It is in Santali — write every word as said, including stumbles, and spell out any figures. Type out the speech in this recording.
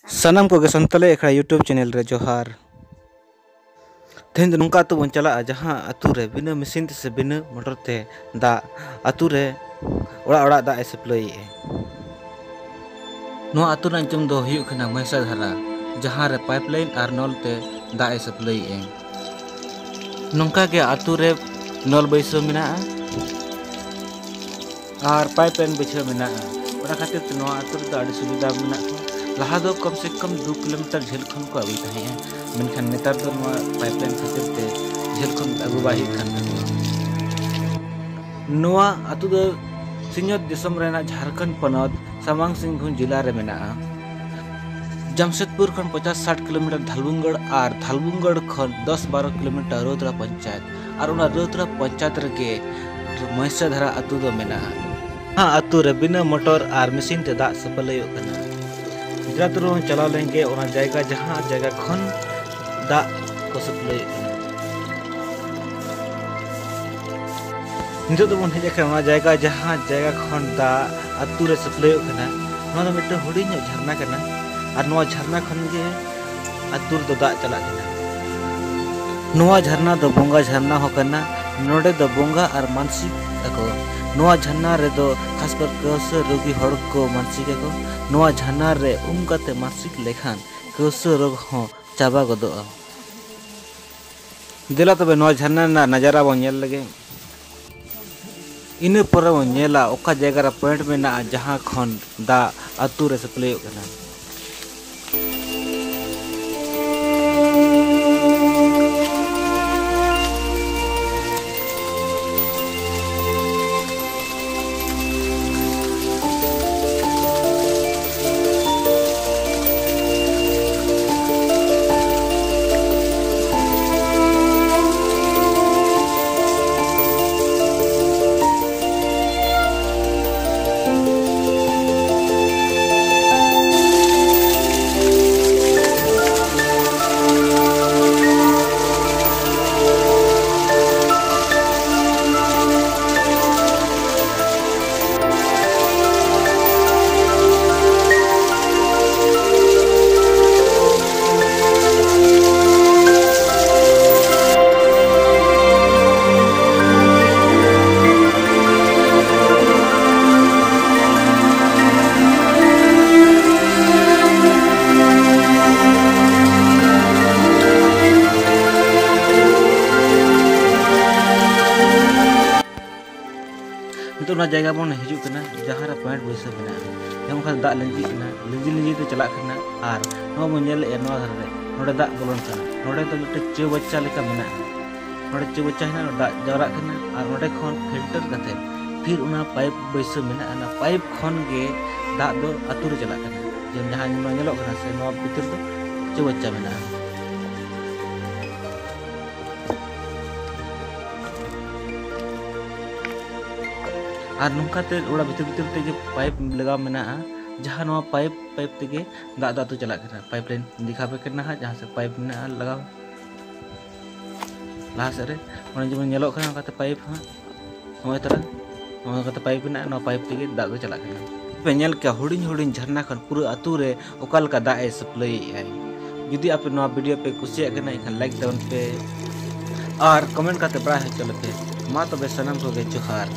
ᱥᱟᱱᱟᱢ ᱠᱚᱜᱮ ᱥᱟᱱᱛᱟᱲᱤ ᱟᱠᱷᱲᱟ YouTube ᱪᱮᱱᱮᱞ ᱨᱮ ᱡᱚᱦᱟᱨ᱾ ᱛᱮᱦᱮᱧ ᱫᱚ ᱱᱚᱝᱠᱟ ᱟᱹᱛᱩ ᱵᱚᱱ ᱪᱟᱞᱟᱜᱼᱟ, ᱡᱟᱦᱟᱸ ᱟᱹᱛᱩ ᱨᱮ ᱵᱤᱱᱟᱹ ᱢᱮᱥᱤᱱ ᱛᱮ ᱥᱮ ᱵᱤᱱᱟᱹ ᱢᱚᱴᱚᱨ ᱛᱮ ᱫᱟᱜ ᱟᱹᱛᱩ ᱨᱮ ᱚᱲᱟᱜ ᱚᱲᱟᱜ ᱫᱟᱜ ᱮ ᱥᱟᱯᱞᱟᱭᱮᱫᱼᱟ᱾ ᱱᱚᱣᱟ ᱟᱹᱛᱩ ᱨᱮᱱᱟᱜ ᱧᱩᱛᱩᱢ ᱫᱚ ᱦᱩᱭᱩᱜ ᱠᱟᱱᱟ ᱢᱚᱦᱮᱥᱟ ᱫᱷᱟᱨᱟ, ᱡᱟᱦᱟᱸ ᱨᱮ ᱯᱟᱭᱤᱯ ᱞᱟᱭᱤᱱ ᱟᱨ ᱱᱚᱞ ᱛᱮ ᱫᱟᱜ ᱮ ᱥᱟᱯᱞᱟᱭᱮᱫᱼᱟ᱾ ᱱᱚᱝᱠᱟ ᱜᱮ ᱟᱹᱛᱩ ᱨᱮ ᱱᱚᱞ ᱵᱟᱹᱭᱥᱟᱹᱣ ᱢᱮᱱᱟᱜᱼᱟ ᱟᱨ ᱯᱟᱭᱤᱯ ᱞᱟᱭᱤᱱ ᱵᱟᱹᱭᱥᱟᱹᱣ ᱢᱮᱱᱟᱜᱼᱟ᱾ ᱚᱱᱟ ᱠᱷᱟᱹᱛᱤᱨ ᱛᱮ ᱱᱚᱣᱟ ᱟᱹᱛᱩ ᱨᱮᱫᱚ ᱟᱹᱰᱤ ᱥᱩᱵᱤᱫᱷᱟ ᱢᱮᱱᱟᱜ ᱠᱚᱣᱟ᱾ ᱞᱟᱦᱟ ᱫᱚ ᱠᱚᱢ ᱥᱮ ᱠᱚᱢ ᱫᱩ ᱠᱤᱞᱳᱢᱤᱴᱟᱨ ᱡᱷᱟᱹᱞ ᱠᱷᱚᱱ ᱠᱚ ᱟᱹᱜᱩᱭ ᱛᱟᱦᱮᱸᱜᱼᱟ, ᱢᱮᱱᱠᱷᱟᱱ ᱱᱮᱛᱟᱨ ᱫᱚ ᱱᱚᱣᱟ ᱯᱟᱭᱤᱯ ᱞᱟᱭᱤᱱ ᱠᱷᱟᱹᱛᱤᱨ ᱛᱮ ᱡᱷᱟᱹᱞ ᱠᱷᱚᱱ ᱟᱹᱜᱩ ᱵᱟᱭ ᱦᱩᱭᱩᱜ ᱠᱟᱱ ᱛᱟᱠᱚᱣᱟ᱾ ᱱᱚᱣᱟ ᱟᱹᱛᱩ ᱫᱚ ᱥᱤᱧᱚᱛ ᱫᱤᱥᱚᱢ ᱨᱮᱱᱟᱜ ᱡᱷᱟᱲᱠᱷᱚᱸᱰ ᱯᱚᱱᱚᱛ ᱥᱟᱢᱟᱝ ᱥᱤᱝᱵᱷᱩᱢ ᱡᱮᱞᱟ ᱨᱮ ᱢᱮᱱᱟᱜᱼᱟ᱾ ᱡᱟᱢᱥᱮᱫᱽᱯᱩᱨ ᱠᱷᱚᱱ ᱯᱚᱪᱟᱥ ᱥᱟᱴ ᱠᱤᱞᱳᱢᱤᱴᱟᱨ ᱫᱷᱟᱞᱵᱩᱝᱜᱚᱲ ᱟᱨ ᱫᱷᱟᱞᱵᱩᱝᱜᱚᱲ ᱠᱷᱚᱱ ᱫᱚᱥ ᱵᱟᱨᱚ ᱠᱤᱞᱳᱢᱤᱴᱟᱨ ᱨᱟᱹᱛᱲᱟ ᱯᱚᱧᱪᱟᱭᱮᱛ, ᱟᱨ ᱚᱱᱟ ᱨᱟᱹᱛᱲᱟ ᱯᱚᱧᱪᱟᱭᱮᱛ ᱨᱮᱜᱮ ᱢᱚᱦᱮᱥᱟ ᱫᱷᱟᱨᱟ ᱟᱹᱛᱩ ᱫᱚ ᱢᱮᱱᱟᱜᱼᱟ᱾ ᱱᱚᱣᱟ ᱟᱹᱛᱩ ᱨᱮ ᱵᱤᱱᱟᱹ ᱢᱚᱴᱚᱨ ᱟᱨ ᱢᱮᱥᱤᱱ ᱛᱮ ᱫᱟᱜ ᱥᱟᱯᱞᱟᱭᱚᱜ ᱠᱟᱱᱟ᱾ ᱡᱮᱞᱟ ᱛᱩᱨᱩᱢ ᱪᱟᱞᱟᱣ ᱞᱮᱱ ᱜᱮ ᱚᱱᱟ ᱡᱟᱭᱜᱟ, ᱡᱟᱦᱟᱸ ᱡᱟᱭᱜᱟ ᱠᱷᱚᱱ ᱫᱟᱜ ᱠᱚ ᱥᱟᱯᱞᱟᱭᱮᱫ ᱠᱟᱱᱟ᱾ ᱱᱤᱛᱚᱜ ᱫᱚᱵᱚᱱ ᱦᱮᱡ ᱟᱠᱟᱱᱟ ᱚᱱᱟ ᱡᱟᱭᱜᱟ, ᱡᱟᱦᱟᱸ ᱡᱟᱭᱜᱟ ᱠᱷᱚᱱ ᱫᱟᱜ ᱟᱹᱛᱩ ᱨᱮ ᱥᱟᱯᱞᱟᱭᱚᱜ ᱠᱟᱱᱟ᱾ ᱱᱚᱣᱟ ᱫᱚ ᱢᱤᱫᱴᱟᱝ ᱦᱩᱰᱤᱧ ᱧᱚᱜ ᱡᱷᱟᱨᱱᱟ ᱠᱟᱱᱟ, ᱟᱨ ᱱᱚᱣᱟ ᱡᱷᱟᱨᱱᱟ ᱠᱷᱚᱱ ᱜᱮ ᱟᱹᱛᱩ ᱨᱮᱫᱚ ᱫᱟᱜ ᱪᱟᱞᱟᱜ ᱠᱟᱱᱟ᱾ ᱱᱚᱣᱟ ᱡᱷᱟᱨᱱᱟ ᱫᱚ ᱵᱚᱸᱜᱟ ᱡᱷᱟᱨᱱᱟ ᱦᱚᱸ ᱠᱟᱱᱟ᱾ ᱱᱚᱰᱮ ᱫᱚ ᱵᱚᱸᱜᱟ ᱟᱨ ᱢᱟᱱᱥᱤᱠ ᱟᱠᱚ᱾ ᱱᱚᱣᱟ ᱡᱷᱟᱨᱱᱟ ᱨᱮᱫᱚ ᱠᱷᱟᱥ ᱠᱚᱨ ᱠᱟᱹᱣᱥᱟᱹ ᱨᱳᱜᱤ ᱦᱚᱲ ᱠᱚ ᱢᱟᱱᱥᱤᱠ ᱟᱠᱚ᱾ ᱱᱚᱣᱟ ᱡᱷᱟᱨᱱᱟ ᱨᱮ ᱩᱢ ᱠᱟᱛᱮ ᱢᱟᱱᱥᱤᱠ ᱞᱮᱠᱷᱟᱱ ᱠᱟᱹᱣᱥᱟᱹ ᱨᱳᱜᱽ ᱦᱚᱸ ᱪᱟᱵᱟ ᱜᱚᱫᱚᱜᱼᱟ᱾ ᱫᱮᱞᱟ ᱛᱚᱵᱮ ᱱᱚᱣᱟ ᱡᱷᱟᱨᱱᱟ ᱨᱮᱱᱟᱜ ᱱᱟᱡᱟᱨᱟ ᱵᱚᱱ ᱧᱮᱞ ᱞᱮᱜᱮ᱾ ᱤᱱᱟᱹ ᱯᱚᱨᱮ ᱵᱚᱱ ᱧᱮᱞᱟ ᱚᱠᱟ ᱡᱟᱭᱜᱟ ᱨᱮ ᱯᱚᱭᱮᱱᱴ ᱢᱮᱱᱟᱜᱼᱟ, ᱡᱟᱦᱟᱸ ᱠᱷᱚᱱ ᱫᱟᱜ ᱟᱹᱛᱩ ᱨᱮ ᱥᱟᱯᱞᱟᱭᱚᱜ ᱠᱟᱱᱟ᱾ ᱚᱱᱟ ᱡᱟᱭᱜᱟ ᱵᱚᱱ ᱦᱤᱡᱩᱜ ᱠᱟᱱᱟ, ᱡᱟᱦᱟᱸ ᱨᱮ ᱯᱚᱭᱮᱱᱴ ᱵᱟᱹᱭᱥᱟᱹᱣ ᱢᱮᱱᱟᱜᱼᱟ᱾ ᱡᱮᱢᱚᱱ ᱠᱷᱟᱱ ᱫᱟᱜ ᱞᱤᱸᱡᱤᱜ ᱠᱟᱱᱟ, ᱞᱤᱸᱡᱤ ᱞᱤᱸᱡᱤ ᱛᱮ ᱪᱟᱞᱟᱜ ᱠᱟᱱᱟ᱾ ᱟᱨ ᱱᱚᱣᱟ ᱵᱚᱱ ᱧᱮᱞᱮᱫᱼᱟ, ᱱᱚᱣᱟ ᱫᱷᱟᱨᱮ ᱨᱮ ᱱᱚᱰᱮ ᱫᱟᱜ ᱵᱚᱞᱚᱱ ᱠᱟᱱᱟ, ᱱᱚᱰᱮ ᱫᱚ ᱢᱤᱫᱴᱮᱱ ᱪᱳᱣᱵᱟᱪᱪᱟ ᱞᱮᱠᱟ ᱢᱮᱱᱟᱜᱼᱟ᱾ ᱱᱚᱰᱮ ᱪᱳᱣᱵᱟᱪᱪᱟ ᱦᱮᱱᱟᱜᱼᱟ, ᱫᱟᱜ ᱡᱟᱣᱨᱟᱜ ᱠᱟᱱᱟ᱾ ᱟᱨ ᱚᱸᱰᱮ ᱠᱷᱚᱱ ᱯᱷᱤᱞᱴᱟᱨ ᱠᱟᱛᱮ ᱯᱷᱤᱨ ᱚᱱᱟ ᱯᱟᱭᱤᱯ ᱵᱟᱹᱭᱥᱟᱹᱣ ᱢᱮᱱᱟᱜᱼᱟ, ᱚᱱᱟ ᱯᱟᱭᱤᱯ ᱠᱷᱚᱱ ᱜᱮ ᱫᱟᱜ ᱫᱚ ᱟᱹᱛᱩ ᱨᱮ ᱪᱟᱞᱟᱜ ᱠᱟᱱᱟ᱾ ᱡᱮᱢᱚᱱ ᱡᱟᱦᱟᱸ ᱱᱚᱣᱟ ᱧᱮᱞᱚᱜ ᱠᱟᱱᱟ ᱥᱮ, ᱱᱚᱣᱟ ᱵᱷᱤᱛᱤᱨ ᱫᱚ ᱪᱳᱣᱵᱟᱪᱪᱟ ᱢᱮᱱᱟᱜᱼᱟ᱾ ᱟᱨ ᱱᱚᱝᱠᱟᱛᱮ ᱚᱲᱟᱜ ᱵᱷᱤᱛᱤᱨ ᱵᱷᱤᱛᱤᱨ ᱛᱮᱜᱮ ᱯᱟᱭᱤᱯ ᱞᱟᱜᱟᱣ ᱢᱮᱱᱟᱜᱼᱟ, ᱡᱟᱦᱟᱸ ᱱᱚᱣᱟ ᱯᱟᱭᱤᱯ, ᱯᱟᱭᱤᱯ ᱛᱮᱜᱮ ᱫᱟᱜ ᱫᱚ ᱟᱹᱛᱩ ᱪᱟᱞᱟᱜ ᱠᱟᱱᱟ᱾ ᱯᱟᱭᱤᱯ ᱞᱟᱭᱤᱱ ᱫᱮᱠᱷᱟᱣ ᱟᱯᱮ ᱠᱟᱱᱟ ᱦᱟᱸᱜ, ᱡᱟᱦᱟᱸ ᱥᱮᱫ ᱯᱟᱭᱤᱯ ᱢᱮᱱᱟᱜᱼᱟ ᱞᱟᱜᱟᱣ᱾ ᱞᱟᱦᱟ ᱥᱮᱫ ᱨᱮ ᱚᱱᱮ ᱡᱮᱢᱚᱱ ᱧᱮᱞᱚᱜ ᱠᱟᱱᱟ, ᱚᱱᱠᱟᱛᱮ ᱯᱟᱭᱤᱯ ᱦᱟᱸᱜ ᱱᱚᱜᱼᱚᱭ ᱛᱟᱨᱟ, ᱱᱚᱜᱼᱚᱭ ᱱᱚᱝᱠᱟᱛᱮ ᱯᱟᱭᱤᱯ ᱢᱮᱱᱟᱜᱼᱟ, ᱱᱚᱣᱟ ᱯᱟᱭᱤᱯ ᱛᱮᱜᱮ ᱫᱟᱜ ᱫᱚ ᱪᱟᱞᱟᱜ ᱠᱟᱱᱟ᱾ ᱯᱮ ᱧᱮᱞ ᱠᱮᱭᱟ, ᱦᱩᱰᱤᱧ ᱦᱩᱰᱤᱧ ᱡᱷᱟᱨᱱᱟ ᱠᱷᱚᱱ ᱯᱩᱨᱟᱹ ᱟᱹᱛᱩ ᱨᱮ ᱚᱠᱟ ᱞᱮᱠᱟ ᱫᱟᱜ ᱮ ᱥᱟᱯᱞᱟᱭ ᱮᱫᱟᱭ᱾ ᱡᱩᱫᱤ ᱟᱯᱮ ᱱᱚᱣᱟ ᱵᱷᱤᱰᱤᱭᱳ ᱯᱮ ᱠᱩᱥᱤᱭᱟᱜ ᱠᱟᱱᱟ, ᱮᱱᱠᱷᱟᱱ ᱞᱟᱭᱤᱠ ᱛᱟᱵᱚᱱ ᱯᱮ ᱟᱨ ᱠᱚᱢᱮᱱᱴ ᱠᱟᱛᱮ ᱵᱟᱲᱟᱭ ᱦᱚᱪᱚ ᱞᱮᱯᱮ᱾ ᱢᱟ ᱛᱚᱵᱮ ᱥᱟᱱᱟᱢ ᱠᱚᱜᱮ ᱡᱚᱦᱟᱨ᱾